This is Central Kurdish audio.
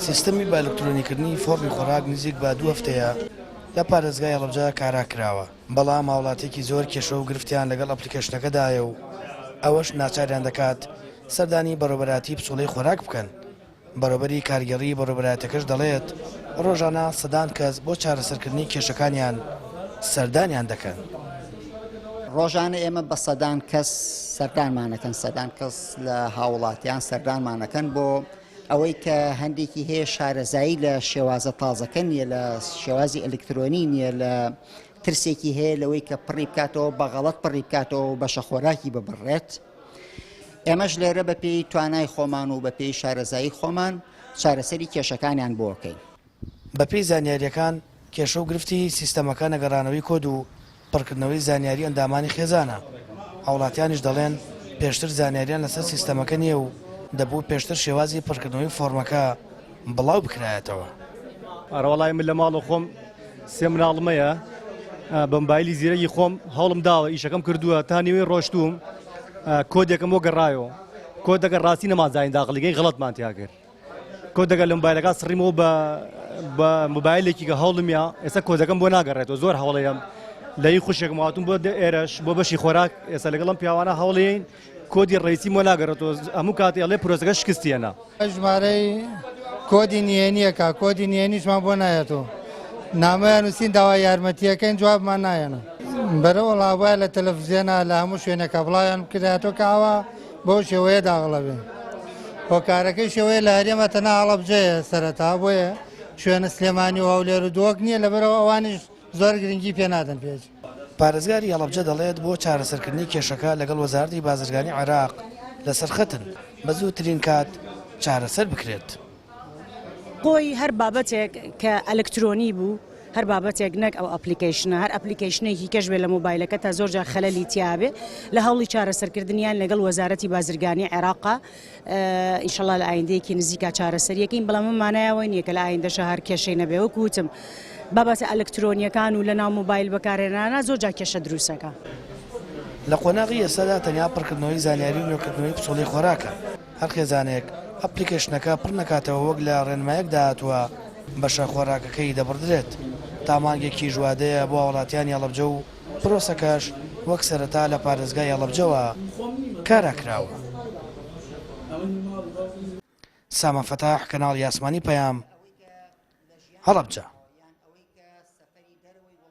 سیستەمی بە ئەلکترۆنیکردنی فۆڕمی خۆراک نزیک بە دوو هەفتەیە لە پارێزگای هەڵەبجە کارا کراوە، بەڵام هاوڵاتییەکی زۆر کێشە و گرفتیان لەگەڵ ئەپلیکەیشنەکەدایە و ئەوەش ناچاریان دەکات سەردانی بەڕێوەبەرایەتی پسوڵەی خۆراک بکەن. بەڕێوەبەری کارگێڕیی بەڕێوەبەرایەتیەکەش دەڵێت، ڕۆژانە سەدان کەس بۆ چارەسەرکردنی کێشەکانیان سەردانیان دەکەن. ڕۆژانە ئێمە بە سەدان کەس سەردانمانەکەن، سەدان کەس لە هاوڵاتیان سەردانمانەکەن بۆ ئەوەی کە هەندێکی هەیە شارەزایی لە شێوازە تازەکە نییە، لە شێوازی ئەلکترۆنی نییە، لە ترسێکی هەیە لەوەی کە پڕی بکاتەوە بە غەڵەت پڕی بکاتەوە و بەشە خۆراکی ببڕێت. ئێمەش لێرە بە پێی توانای خۆمان و بە پێی شارەزایی خۆمان چارەسەری کێشەکانیان بۆ ئەکەین. بەپێی زانیارییەکان، کێشە و گرفتی سیستەمەکە نەگەڕانەوەی کۆد و پڕکردنەوەی زانیاری ئەندامانی خێزانە، هاوڵاتیانیش دەڵێن، پێشتر زانیاریان لەسەر سیستەمەکە نییە و دەبوو پێشتر شێوازی پڕکردنەوەی فۆڕمەکە بڵاو بکرایەتەوە. ئەرەوەڵای من لە ماڵە خۆم سێ مناڵمەیە بە مبایلی زیرەکی خۆم هەوڵم داوە ئیشەکەم کردووە تا نیوەی ڕۆشتوم کۆدێکم بۆ گەڕایەوە کۆدەکە ڕاستی نەمازانین داخلیگەی غەڵەتمان تیا کرد کۆدەکە لە مبایلەکە سڕیمەوە بە بە مۆبایلێکی کە هەوڵمیا ئێستا کۆدەکەم بۆ ناگەڕێتەوە زۆر هەوڵەیەم لەی خوشێکم هاتوم بۆ ئێرەش بۆ بەشی خۆراک ئێستا لەگەڵم پیاوانە هەوڵین کۆدی ڕئیسی بۆ ناگەڕێتەوە هەموو کاتی ئەڵێ پرۆسەکە شکستیەنا. ژمارەی کۆدی نهێنیەکە کۆدی نهێنیشمان بۆ نایەتەوە نامەیان نووسین داوای یارمەتیەکەین جوابمان نایەنە. بەرە وەڵا وایە لە تەلەفزیۆنا لە هەموو شوێنێکا بڵاویان بکردایەتەوە کە ئاوا بەو شێوەیە داغڵە بێ هۆکارەکەی شێوەیە لە هەرێمە تەنها هەڵەبجەیە سەرەتا بۆیە شوێنە سلێمانی و هەولێر و دهۆک نییە لەبەرەوە ئەوانیش زۆر گرنگی پێ نادەن پێچ. پارێزگاری هەڵەبجە دەڵێت، بۆ چارەسەرکردنی کێشەکە لەگەڵ وەزارەتی بازرگانی عێراق لەسەر خەتن، بە زووترین کات چارەسەر بکرێت. خۆی هەر بابەتێک کە ئەلکترۆنی بوو، هەر بابەتێک نەک ئەو ئەپلیکەیشنە، هەر ئەپلیکەیشنێکی کەش بێ لە مۆبایلەکەتا زۆر جار خەلەلی تیابێ، لە هەوڵی چارەسەرکردنیان لەگەڵ وەزارەتی بازرگانی عێراقا ئینشەڵا لە ئایندەیەکی نزیکا چارەسەریەکەین بەڵام ئەمە مانای ئەوە نییە کە لە ئایندەشا هەر کێشەی نەبێ وەکو وتم بابەتە ئەلکترۆنیەکان و لەناو مۆبایل بەکارهێنانا زۆر جار کێشە دروستەکا. لە قۆناغی ئێستادا تەنیا پڕکردنەوەی زانیاری و نوێکردنەوەی پسوڵەی خۆراکە، هەر خێزانێک ئەپلیکەیشنەکە پڕ نەکاتەوە وەک لە ڕێنمایەکدا هاتووە بەشە خۆراکەکەی دەبڕدرێت تا مانگێکیش وادەیە بۆ هاوڵاتیانی هەڵەبجە و پرۆسەکەش وەک سەرەتا لە پارێزگای هەڵەبجەوە کارا کراوە. سامان فەتاح، کەناڵی ئاسمانی پەیام، هەڵەبجە.